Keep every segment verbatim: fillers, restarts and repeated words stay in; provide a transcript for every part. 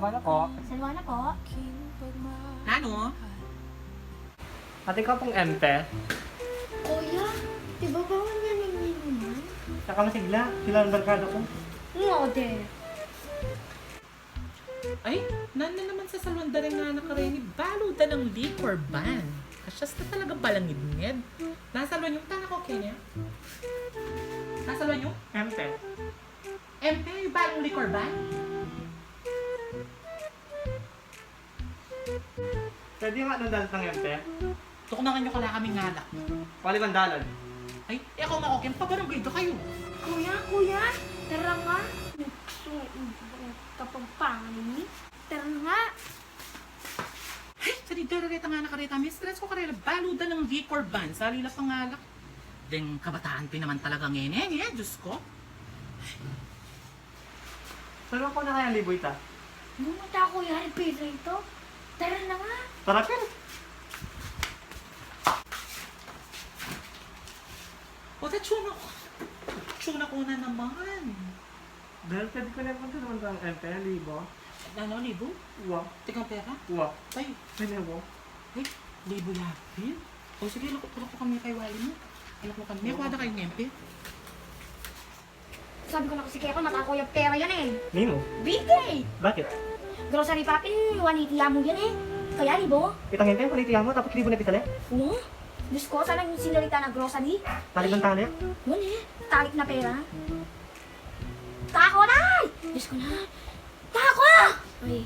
Paano po? Salwa na po. Nanu? Ate ka pong emper? Kuya, di ba bawal yan yung inuman? Saka masigla, sila ang barkada ko. Ngode. Ay, nanu na naman sa salwan da ring anak kareni, balu da nang liquor ban. Kasyas na talaga balangidngid. Nasalwan yung tana ko, Kenya? Nasalwan yung? Emper. Emper, yung balung liquor ban? Pwede nga nung dalat ng emper? Tukunan nyo kala kaming anak. Pali man dalan. Ay, e, ako nga, okay, pabarangay da kayu. Kuya, kuya, tara nga. Nagsunod ang kapagpangan ni. Tara nga. Ay, sa di dara reta nga na kareta, mistress ko karela, balu da nang liquor ban, sali la pangalak. Deng kabataan pin naman talaga ngeni, e, Diyos ko. Saan po na kaya libo ita? Muna ta, kuya, repeat ito. Tara na nga. Tara, Pir. O, ta, tune ako. Tune ako na naman. Dahil pwede ko na punta naman sa emper, libo. Ano, libo? Wa. Tikang pera? Wa. Ay. Ano mo? Ay, libo yapin. O, sige, lakot, lakot kami kay wali mo. Lakot kami. Kuha na kayo ng emper. Sabi ko na kasi kaya ko, matako yung pera yan eh. Nino? Bigay! Bakit? Grocery, papi, one eighty amo yan eh. Kaya libo? Itang emper, one eighty amo, tapos libo na pitali? Oo. Diyos ko, sana yung sinurita na grocery. Talik ng talik? Yun eh. Talik na pera. Tako na! Diyos ko na. Tako! Ay.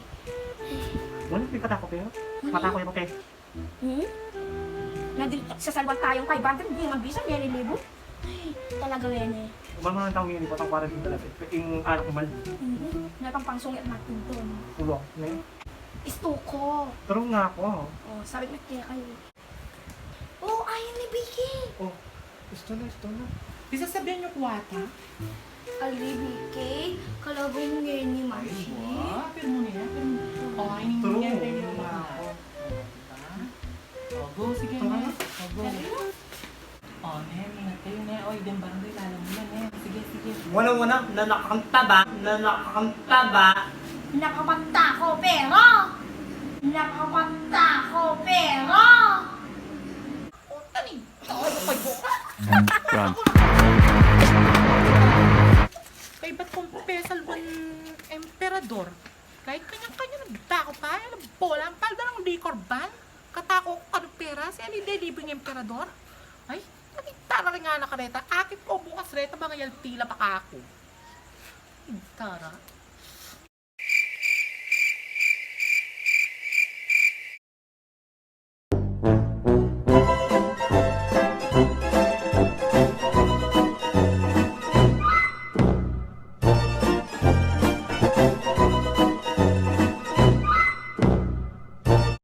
Wala, may patako kayo? Ano? Matako yung kape. Hmm? Nandun sa salwal tayong five hundred, di naman bisa, may libo. Ay, talaga yan eh. Umama ang taong yun, ipatang para din talaga. Yung anak mo man. Mhm. Napangpangsungit natin doon. Ulo, ne? Istuko. True nga ako. Oh, sabi ko kaya kayo. Oh, ayun ni Vicky. Oh, gusto na, gusto na. Di sasabihan niyo kuwata? Ali, Vicky, kalabaw mo ngayon ni Ay, Mashi. Wa, pero mo na yan, pero mo. Oh, ay, True. Yan, pero mo na. Oh, diba? Oh, go, sige, Tara ne. Na. Oh, go. Dali na. Oh, ne, mingat kayo, ne. Oy, dem barangay, lalam mo na, ne. Sige, sige. Wala, wala. Nanakanta ba? Nanakanta ba? Nakapagtako, pero. Nakapagtako, pero. Puta ni, tawa ko kayo. Run. Kay ba't kung pesal bang emperador? Kahit kanya-kanya nagdako pa, yan ang bola, ang palda ng liquor ban. Katako ko kanu pera, si Alinde Libing Emperador. Ay, pati tara rin nga na kareta, akit ko bukas reta, mga yaltila pa kako. Tara.